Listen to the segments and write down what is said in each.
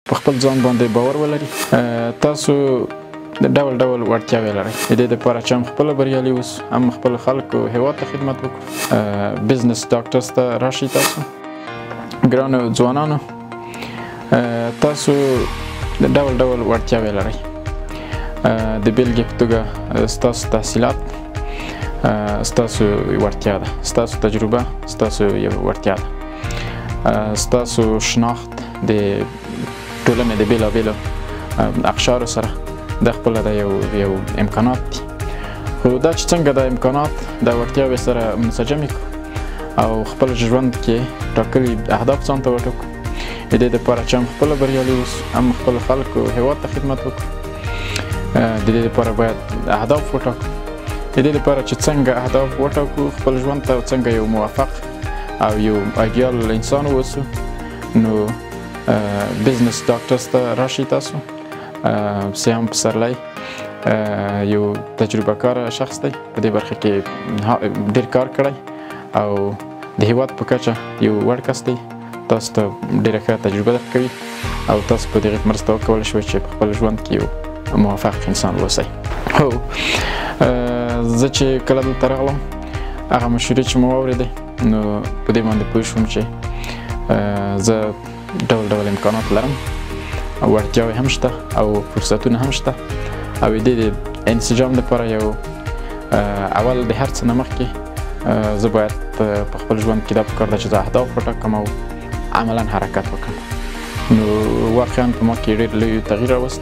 په خپل ځان باندې باور ولري. تاسو ډول ډول وړتیاوې لرئ، د دې لپاره چې هم خپله بریالي اوسو، هم خپل خلکو هېواد ته خدمت وکړو. Business Doctors ته راشئ. تاسو ګرانو ځوانانو، تاسو ډول ډول وړتیاوې لرئ. د بېلګې په توګه ستاسو تحصیلات ستاسو وړتیا ده، ستاسو تجربه ستاسو یو وړتیا ده، ستاسو شناخت د ټولنې د بېلابېلو اقشارو سره د خپله د یو امکانات دي. خو دا چې څنګه دا امکانات د وړتیاوې سره منسجمې کړو او خپل ژوند کې ټاکلي اهداف ځان ته وټاکو، د دې لپاره چې هم خپله بریالي اوسو، هم خپل خلکو هېواد ته خدمت وکړو، د دې لپاره باید اهداف وټاکو. د دې لپاره چې څنګه اهداف وټاکو خپل ژوند ته او څنګه یو موفق او یو ایډیال انسان واوسو، نو Business Doctors ته راشئ. تاسو سیام پسرلی یو تجربه کار شخص دی، په دې برخه کې ډېر کار کړی او د هېواد په کچه یو وړ کس دی. تاسو ته ډېره ښه تجربه درکوي او تاسو په دغې مرسته وکولی شئ چې په خپل ژوند کې یو موفق انسان واوسئ. هو، زه چې کله دلته راغلم، هغه مشورې چې مو واورېدې، نو په دې باندې پوه شوم چې زه ډول ډول امکانات لرم، وړتیاوې هم شته او فرصتونه هم شته، او د دې د انسجام لپاره یو اول د هر څه نه مخکې زه باید په خپل ژوند کې دا پکار ده چې زه اهداف وټاکم او عملا حرکت وکړم. نو واقعا په ما کې ډېر لوی تغییر راوست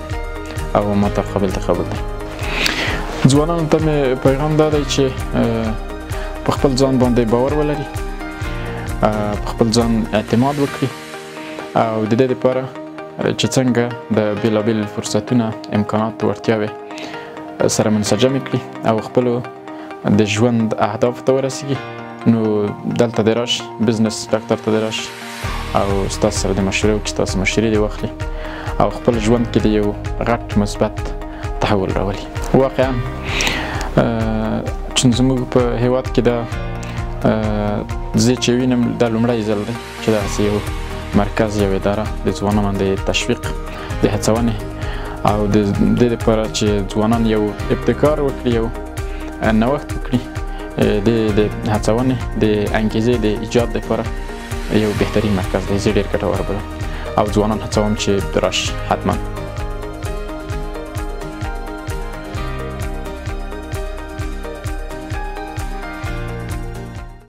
او ما ته قابل تقبل دی. ځوانانو ته مې پیغام دا دی چې په خپل ځان باندې باور ولري، په خپل ځان اعتماد وکړي، او د دې لپاره چې څنګه د بېلابېل فرصتونه، امکانات، وړتیاوې سره منسجمې کړي او خپلو د ژوند اهدافو ته ورسیږي، نو دلته دې راشي، Business Doctor ته دې راشي او ستاسو سره د مشورې وکړي، ستاسو مشورې دې واخلي او خپل ژوند کې د یو غټ مثبت تحول راولي. واقعا چې زموږ په هېواد کې دا زه چې وینم دا لومړی ځل دی چې دغسې یو مرکز، یو اداره د ځوانانو د تشویق، د هڅونې او د دې لپاره چې ځوانان یو ابتکار وکړي، یو نوښت وکړي، د هڅونې، د انګیزې د ایجاد لپاره یو بهترین مرکز دی. زه ډېر ګټور بولم او ځوانان هڅوم چې راشي حتما.